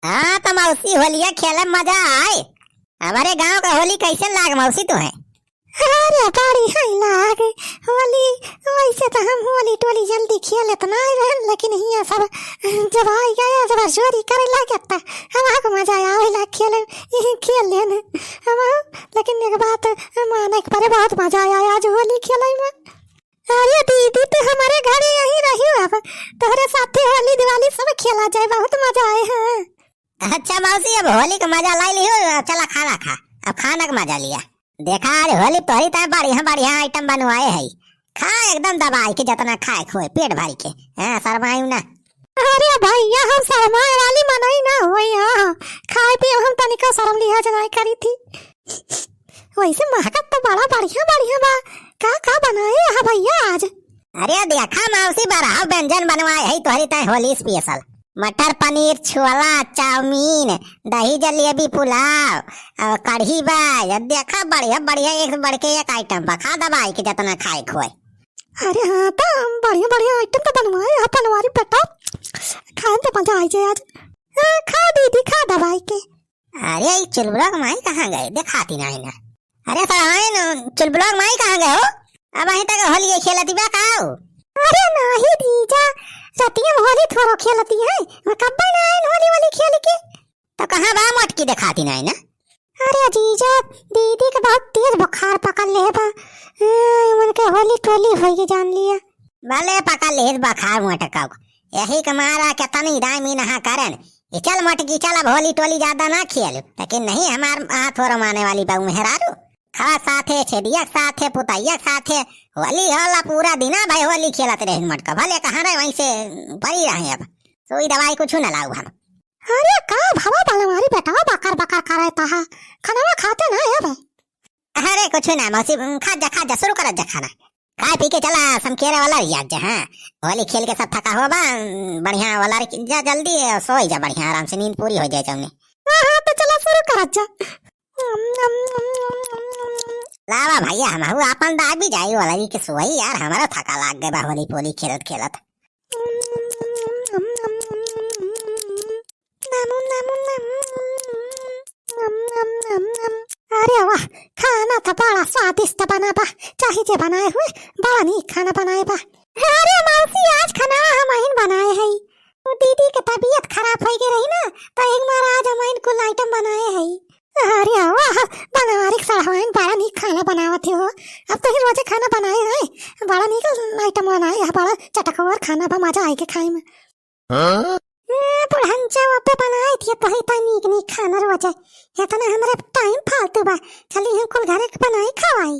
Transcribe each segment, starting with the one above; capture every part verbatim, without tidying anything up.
हाँ, त मौसी, होलिया खेले में मजा आए। हमरे गाँव क होली कइसन लाग मौसी तुहैं? अरे, बड़ी है लाग होली। वैसे त हम होली टोली जल्दी खेलत नाहीं रहन, लेकिन हियाँ सब जब आइ गया, जब जोरी करे लागे त हमहू क मजा आवे लाग खेले में। यही खेल लेन हम, लेकिन एक बात माने के परे, बहुत मजा आया आज होली खेले में। अरे दीदी, तू हमरे घरे यहीं रहियो, अब तोहरे साथे होली दिवाली सब खेला जाए, बहुत मजा आए। हाँ। अच्छा मौसी, अब होली क मजा लाई लियो, अब चला खाना खा, अब खाना क मजा लिया। देखा, आज होली तोहरी ताईं बढ़िया बढ़िया item बनवाए है, खा एकदम दबाई के, जतना खाए खोए पेट भरी के। हाँ, शर्माई ना। अरे भैया, हम शर्माए वाली मनई ना होई, हाँ, खाए पिए हम तनिको शर्म लिहाज नाहीं करी थी। वैसे महकत त बड़ा बढ़िया बढ़िया बा। का का बनाए ह भैया आज? अरे देखा मौसी, बरहा व्यंजन बनवाए है तोहरी ताईं होली special। मटर पनीर, छोला, चाउमीन, दही जलेबी, पुलाव, और कढ़ी बा। या देखा, बढ़िया बढ़िया, एक से बढ़ के एक item बा। खा दबाई के जतना खाए खोए। अरे हाँ, त बढ़िया बढ़िया item त बनवाए ह बनवारी बेटा, खाए में त मजा आई जाए आज। हाँ, खा दीदी, खा दबाई के। अरे, ई चुलबुलवा क माई कहाँ गए? देखाती नाहीं ना। अरे सराइन, चुलबुलवा क माई कहाँ गए हो? अबहीं तक होली खेलती बा का हो? अरे नाहीं जीजा, रतिया में होली थोड़ो खेलती है। मैं कब्बे ना आइन होली वोली खेल के। तो कहाँ बा मोटकी, देखाती नाहीं ना? अरे जीजा, दीदी क बहुत तेज बुखार पकड़ ले बा। ए, उनके होली टोली होई जान लिया। भले पकड़ लेस बखार मोटका क। यही के मारा के तनी दाई मीनहा करन। ये चल मोटकी चल, अब होली टोली ज्यादा ना खेल। लेकिन नहीं, हमार हाथ थोरो माने वाली बहू मेहरारू। खड़ा साथे, छेदिया के साथे, पुतैया के साथे। होली होला पूरा दिना भाई होली खेलत रहे मोटका। भले कहाँ रहे वहीं से परी रहे अब। सुई दवाई कुछ ना लाऊ हम। अरे का भवा बनवारी बेटा बकर बकर करे तहा। खाना खाते ना अब। अरे कुछ ना मौसी, खा जा, खा जा, शुरू कर जा खाना। खाए पी के चला समकेरे वाला रिया जा, हाँ। होली खेल के सब थका हुआ बा, बढ़िया वाला रे, जा जल्दी सोई जा, बढ़िया आराम से नींद पूरी हो जाए जौने। हाँ, हाँ, तो चला शुरू कर जा। लावा भैया, हम हु आपन दाबी जाई वाला री के सोई यार, हमारा थका लाग गए बा होली पोली खेलत खेलत। नम, नम, नम। नम, नम, नम, नम। अरे वाह, खाना त बड़ा स्वादिष्ट बना बा। चाहे जे बनाए हुए, बड़ा नीक खाना बनाए बा। अरे मौसी, आज खाना हमहिन बनाए हई। वो दीदी के तबीयत खराब होइ गई रही ना, तो एक बार आज हमहिन कुल item बनाए हई। अरे वाह, बनवारी के सड़वाइन बड़ा नीक खाना बनावत हो। अब तो ही रोजे खाना बनाए है, बड़ा नीक item बनाए है, बड़ा चटकवर खाना बा, मजा आई के खाए में। हाँ? ए, बुढ़न चावा पे बनाए थिए तो ही ता नीक नीक खाना रोजे। इतना हमरे time फालतू बा, चली हम कुल घरे के बनाई खवाई।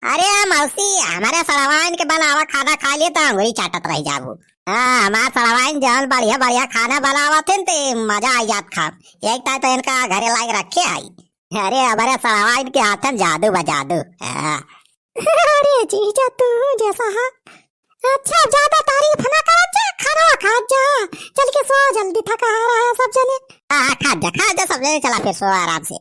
अरे मौसी, हमारे सड़वाइन के बनावा खाना खा लिए तो अंगुरी चाटत रह जाबू। हाँ, हमार सड़वाइन जौन बढ़िया बढ़िया खाना बनावत हिन ते मजा आ जात खा। एक ताई तो इनका घरे लायक रखे आई। अरे हमारे सड़वाइन के हाथन जादू बा जादू। हाँ। अरे जीजा तू जैसा है। अच्छा, ज्यादा तारीफ ना करत जा, खाना खात जा। चल के सो जल्दी, थका आ रहा है सब जने। हाँ, हाँ, खात जा, खात जा सब जने, चला फिर सो आराम से।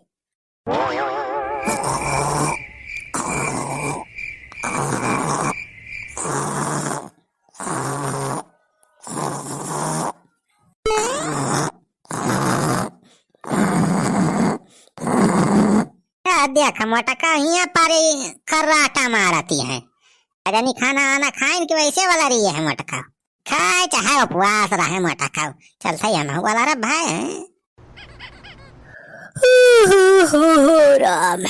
आ, देख मोटका हियाँ पर खर्राटा मारती है। अजनी खाना आना खाइन के वैसे वाला रही है मोटका। खाए चाहे उपवास रहे मोटका। चलते हम वाला रे भाई। हो, हो, हो, हो, राम।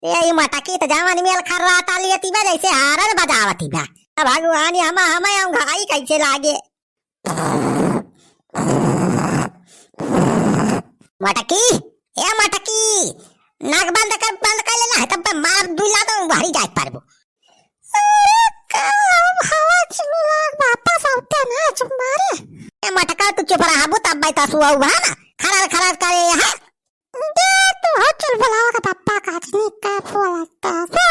ए, ई मटकी त जवन मेल खर्राटा लियती बा, जैसे हारन बजावती बा। अब भगवान, हमा, हमा, हम घाई कैसे लागे? मटकी, ए मटकी, नाक बंद कर, बंद कर लेना है, तब मार दुला तो बाहरी जाए पारबो। अरे, का हम हवा चुला वापस आवते ना चुम्मा रे। ए मटका, तू चुप रहा, बू तब बैठा सुआ हुआ ना, खरार खरार करे यहाँ। दे तू हो चुलबुलावा का पप्पा का आदमी का बोलता से।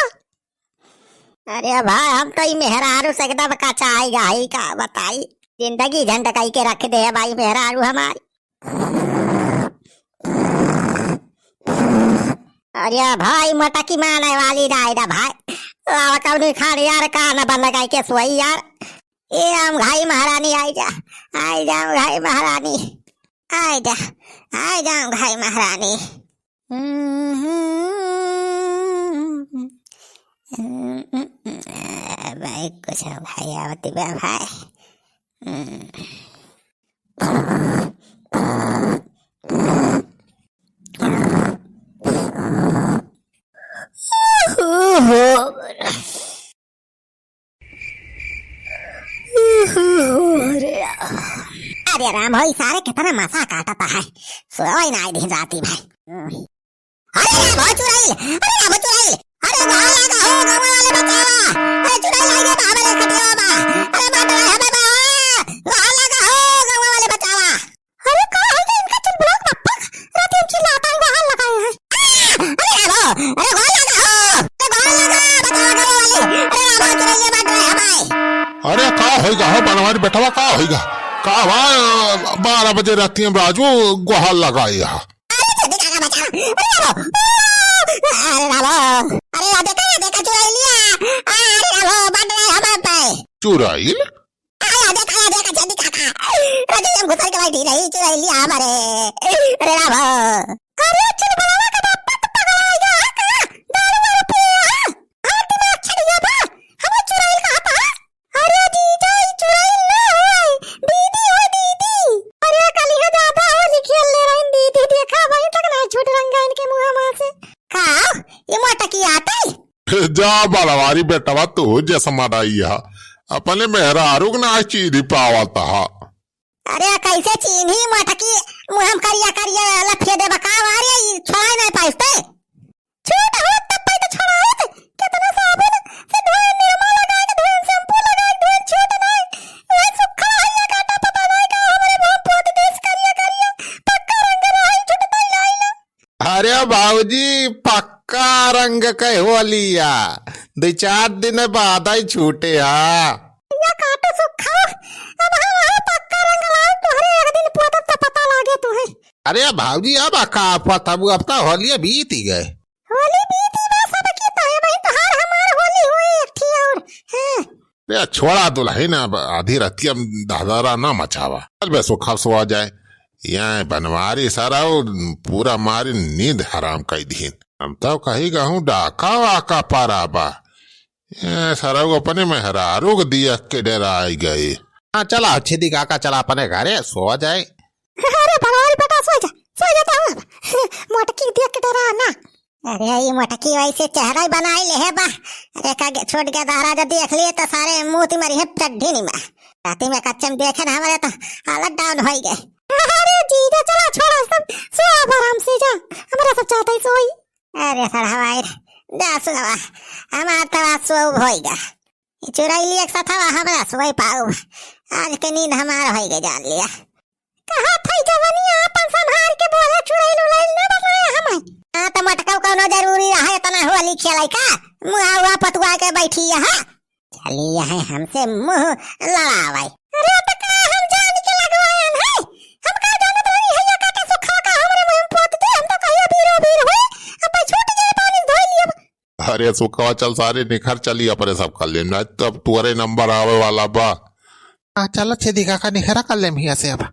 अरे भाई, हम तो ई मेहरारू से एकदम कचाई गई, का बताई, जिंदगी झंड कई के रख दे है भाई मेहरारू हमारी। अरे भाई, मटकी माने वाली जाए दा भाई। लावा कौनी खान यार, कान बंद कई के सोई यार। ए अमघाई महारानी, आइ जा, आइ जा अमघाई महारानी, आइ जा, आइ जा अमघाई महारानी। भाई कुछ भाई आवती बा भाई। अरे राम हो, ई सारे केतना मसा काटत है, सोवै नाहीं दिन राती भर। अरे राम हो चुरैल, अरे राम हो चुरैल, अरे गोहार लागा हो, गाँव वाले बचावा। अरे चुरैल आइगे बा हमरे खटियावा बा। अरे बाप रे, हमें बा, गोहार लागा हो, गाँव वाले बचावा। अरे का हो गया इनका चुलबुला के बप्पा? रात हम चिल्लाता है, गोहार लगाए हैं। आ! अरे राम हो, अरे गोहार लागा हो, अरे गोहार लागा, बचावा गाँव वाले। अरे राम हो चुरैल, ये बात रे हमारे। अरे का होइगा हो बनवारी बेटवा, का होइगा? का बा, बारह बजे राती हम राजू गोहार लगाए हा। अरे छेदी काका बचावा, अरे बाबू, अरे बाबू, अरे या देखा, या देखा चुरैलिया, अरे बाबू, बड़ रहे हमार पे। चुरैल? अरे या देखा, या देखा छेदी काका, अरे हम घुसर के बैठी रही, चुरैलिया हमारे, अरे बाबू। अरे चुलबुलावा का बाप, तू पगला गया है का? दारू वारू पिए है? हाँ, दिमाग छड़िया बा, हमें चुरैल कहा था? अरे जीजा, ई चुरैल ना होय, दीदी होय, दीदी। अरे कलिहा ज्यादा होली खेल ले रही दीदी, देखा भाई तक ना छूट रंगा इनके मुँह मा से। का? ये मोटकी आते? जा बलवारी बेटवा, तू जस मराई हा, अपने मेहरारू के ना चीन्ही पावत हा। अरे कैसे चीन्ही मोटकी, मुँह हम करिया करिया लफिया देबा का? अरे ई छोड़ाई नहीं पाइस ते। छूट होत तब पे तो छोड़ावत, कितना साबुन से धोए, निरमा लगा के धोए, शैम्पू लगा के धोए, छूट नहीं। ये सुखा हइया काटा पता नहीं का, हमरे मुँह पोत देस करिया करिया, पक्का रंग रही, छूट नहीं लाइला। अरे बाबूजी, पक्का रंग के होलिया, दुइ चार दिन बाद ही छूटे हा। या काटो सुखा, अब हम आए पक्का रंग लाए, तोहरे एक दिन पोतब त पता लागे तुहे। अरे भौजी, अब का पता, अब तो होलिया बीत ही गए। होली बीती बा सबकी, तो है भाई, तोहार हमार होली हुई एक ठे और। हाँ। अरे छोड़ा दुलहिन, अब आधी रतिया में दहदरा ना मचावा। चल बे सुखा सोवा जाए। यहाँ बनवारी सारा वो पूरा मारी नींद हराम कइ दीन। हम तो कही गहूँ डाका वाका पारा बा। ये सरऊ अपने मेहरारू के दिया के डेराइ गए। हाँ, चला, छेदी काका, चला अपने घरे, सो जाए। अरे भगवान बेटा, सो जा, सो जा तो। मोटकी देख के डेरा ना। अरे, ई मोटकी वैसे चेहरा ही बनाई ले है बा। अरे, का गे-, छोट गदहरा जो देख लिए तो सारे मुँह ती मरी है चड्ढी नहीं में। राती में कच्चे में देखे ना हमारे तो हालत down होई गए। अरे जीजा, चला, छोड़ा सब, सो अब आराम से जा, हमारा सब चाहता है सोई। अरे सड़हवाई रे, जा सुनवा, हमार तो आज सोउब होइगा। ई चुरैली एक साथ हवा हमरा सोई पाउब। आज के नींद हमार होइगा जान लिया। कहा था जवनिया आपन संभार के बोला, चुरैल उरैल ना बनाया हमें। हाँ तो मटकऊ कौनो जरूरी रहा इतना होली खेलाई का? मुआ हुआ पतुआ के बैठी यहाँ। चली यहाँ हमसे मुँह लड़ावै। अरे, त का हम जान के लगवायन है? हम का जानत रही है, या काटे सुखा का हमरे मुँह में पोत दे, हम तो कहिया बीरो बीर हुई, अब छूट जाए पानी धोई लियब। अरे सुखवा, चल सारे निखर चली, अपने सब कर लेम, नहीं तब तुअरे नंबर आवे वाला बा। हाँ, चलो छेदी काका, निखरा कर लेम हिया से अब।